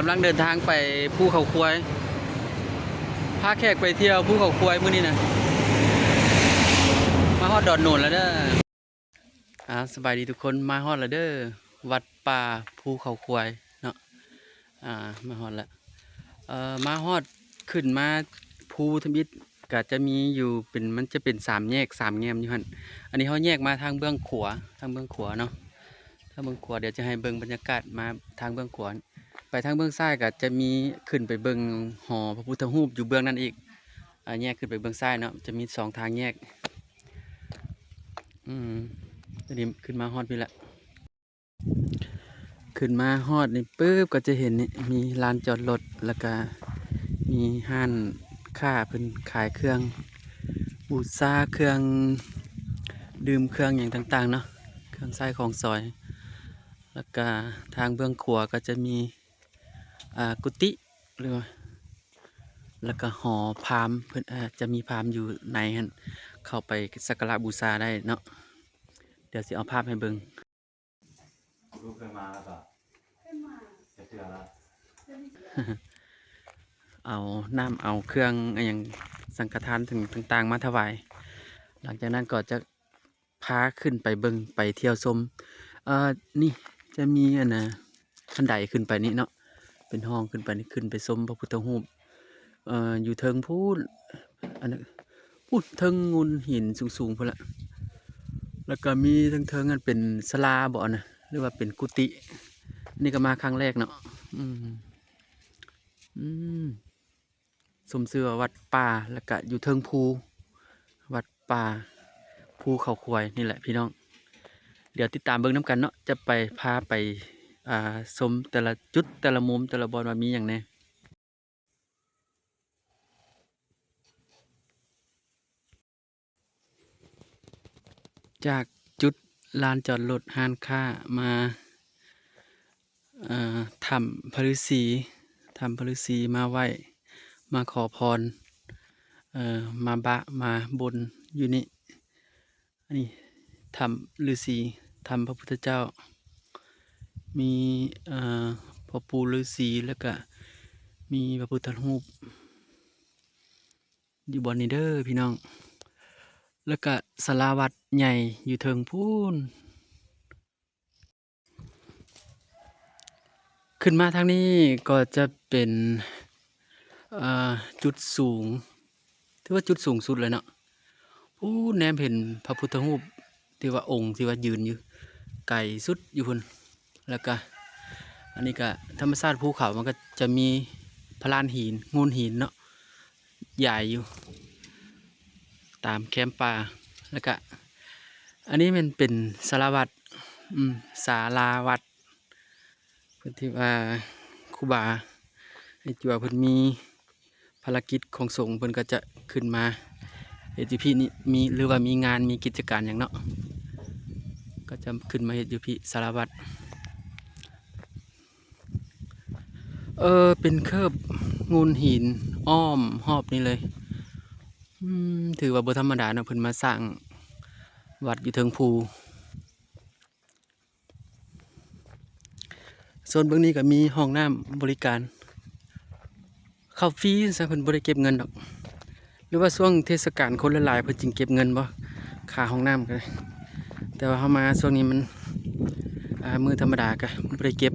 ກຳລັງເດີນທາງໄປພູເຂົາຄວາຍ ພາແຂກໄປທ່ຽວພູເຂົາຄວາຍມື້ນີ້ນະ. ມາຮອດດອນໂນນແລ້ວເດີ. ອ່າ ສະບາຍດີທຸກຄົນ ມາຮອດແລ້ວເດີ ວັດປ່າພູເຂົາຄວາຍເນາະ. ອ່າ ມາຮອດແລ້ວ ເອີ ມາຮອດ ຂຶ້ນມາພູທຳອິດ ກະຈະມີຢູ່ເປັນ ມັນຈະເປັນສາມແຍກ ສາມແງ່ມຢູ່ຫັ້ນ. ອັນນີ້ເຮົາແຍກມາທາງເບື້ອງຂວາ ທາງເບື້ອງຂວາເນາະ ທາງເບື້ອງຂວາ. ດຽວຈະໃຫ້ເບິ່ງບັນຍາກາດມາທາງເບື້ອງຂວາ. ໄປທາງເບື້ອງຊ້າຍກະຈະມີ ຂຶ້ນໄປເບິ່ງຫໍພະພຸດທະຮູບຢູ່ເບື້ອງນັ້ນອີກ. ອ່າ ແຍກຂຶ້ນໄປເບື້ອງຊ້າຍເນາະ ຈະມີສອງທາງແຍກ. ອືມ ຕອນນີ້ຂຶ້ນມາຮອດພີ້ລະ. ຂຶ້ນມາຮອດນີ້ປຶບ ກໍຈະເຫັນນີ້ ມີລານຈອດລົດ ແລ້ວກະມີຮ້ານຄ້າເພິ່ນຂາຍເຄື່ອງບູຊາ ເຄື່ອງດື່ມ ເຄື່ອງຫຍັງຕ່າງໆເນາະ ເຄື່ອງໃຊ້ຂອງສອຍ. ແລ້ວກະທາງເບື້ອງຂວາກໍຈະມີ ອ່າ ກຸຕິ ຫຼືວ່າ ແລ້ວກະຫໍພາມ ເພິ່ນ ເອີ ຈະມີພາມຢູ່ໃນຫັ້ນ ເຂົ້າໄປສັກກາລະບູຊາໄດ້ເນາະ. ດຽວຊິເອົາພາບໃຫ້ເບິ່ງ. ລູກເຄີຍມາແລ້ວກໍ ເຄີຍມາ ຈັກເທື່ອແລ້ວ? ເອົານ້ຳເອົາເຄື່ອງອີ່ຫຍັງ ສັງຄະທານຕ່າງໆມາຖວາຍ. ຫຼັງຈາກນັ້ນກໍຈະ ພາຂຶ້ນໄປເບິ່ງ ໄປທ່ຽວຊົມ. ເອີ ນີ້ຈະມີອັນນ່າ ຂັ້ນໄດຂຶ້ນໄປນີ້ເນາະ ເປັນຫ້ອງຂຶ້ນໄປນີ້ ຂຶ້ນໄປຊົມພະພຸດທະຮູບ ເອີ ຢູ່ເທິງພຸ້ນ ອັນນັ້ນ ພຸ້ນເທິງໂງນຫີນສູງໆພຸ້ນລະ. ແລ້ວກະມີເທິງໆ ອັນເປັນສາລາບໍ ອັນນະ ຫຼືວ່າເປັນກຸຕິ. ນີ້ກະມາຄັ້ງແລກເນາະ. ອືມ ອືມ. ສົມຊື່ວ່າວັດປ່າ ແລ້ວກະຢູ່ເທິງພູ ວັດປ່າພູເຂົາຄວາຍນີ້ແຫຼະພີ່ນ້ອງ. ດຽວຕິດຕາມເບິ່ງນຳກັນເນາະ ຈະໄປ ພາໄປ ອ່າ ຊົມແຕ່ລະຈຸດ ແຕ່ລະມຸມ ແຕ່ລະບ່ອນວ່າມີຫຍັງແດ່. ຈາກຈຸດລານຈອດລົດ ຮ້ານຄ້າ ມາ ເອີ ຖ້ຳພະລືສີ ຖ້ຳພະລືສີ ມາໄຫວ້ ມາຂໍພອນ ເອີ ມາບະ ມາບົນຢູ່ນີ້. ອັນນີ້ຖ້ຳລືສີ ຖ້ຳພະພຸດທະເຈົ້າ ມີ ເອີ ພໍ່ປູ່ລືສີ ແລ້ວກະມີພະພຸດທະຮູບ ຢູ່ບ່ອນນີ້ເດີພີ່ນ້ອງ. ແລ້ວກະສາລາວັດໃຫຍ່ຢູ່ເທິງພຸ້ນ. ຂຶ້ນມາທາງນີ້ກໍຈະເປັນ ເອີ ຈຸດສູງ ຖືວ່າຈຸດສູງສຸດເລີຍເນາະ. ໂອ້ ແນມເຫັນພະພຸດທະຮູບ ທີ່ວ່າອົງທີ່ວ່າຢືນຢູ່ ໄກສຸດຢູ່ພຸ້ນ. ແລ້ວກະ ອັນນີ້ກະທຳມະຊາດພູເຂົາ ມັນກະຈະມີພະລານຫີນ ໂງນຫີນເນາະ ຢາຍຢູ່ຕາມແຄມປ່າ. ແລ້ວກະ ອັນນີ້ແມ່ນເປັນສາລາວັດ ອືມ ສາລາວັດ ເພິ່ນທີ່ວ່າຄູບາໄອ້ຈົວເພິ່ນມີ ພາລະກິດຂອງສົງ ເພິ່ນກໍຈະຂຶ້ນມາເຮັດຢູ່ພີ້ນີ້ ມີ ຫຼືວ່າມີງານ ມີກິດຈະການຫຍັງເນາະ ກໍຈະຂຶ້ນມາເຮັດຢູ່ພີ້ສາລາວັດ. ເອີ ເປັນເຄີບໂງນຫີນອ້ອມຮອບນີ້ເລີຍ. ອືມ ຖືວ່າບໍ່ທຳມະດາເນາະ ເພິ່ນມາສ້າງວັດຢູ່ເທິງພູ. ໂຊນເບື້ອງນີ້ກໍມີຫ້ອງນ້ຳບໍລິການ ເຂົ້າຟຣີຊະ ເພິ່ນບໍ່ໄດ້ເກັບເງິນດອກ ຫຼືວ່າຊ່ວງເທດສະການຄົນຫຼາຍໆ ເພິ່ນຈຶ່ງເກັບເງິນບໍ ຄ່າຫ້ອງນ້ຳກໍໄດ້. ແຕ່ວ່າເຮົາມາຊ່ວງນີ້ມັນ ອ່າ ມື້ທຳມະດາກໍບໍ່ໄດ້ເກັບ.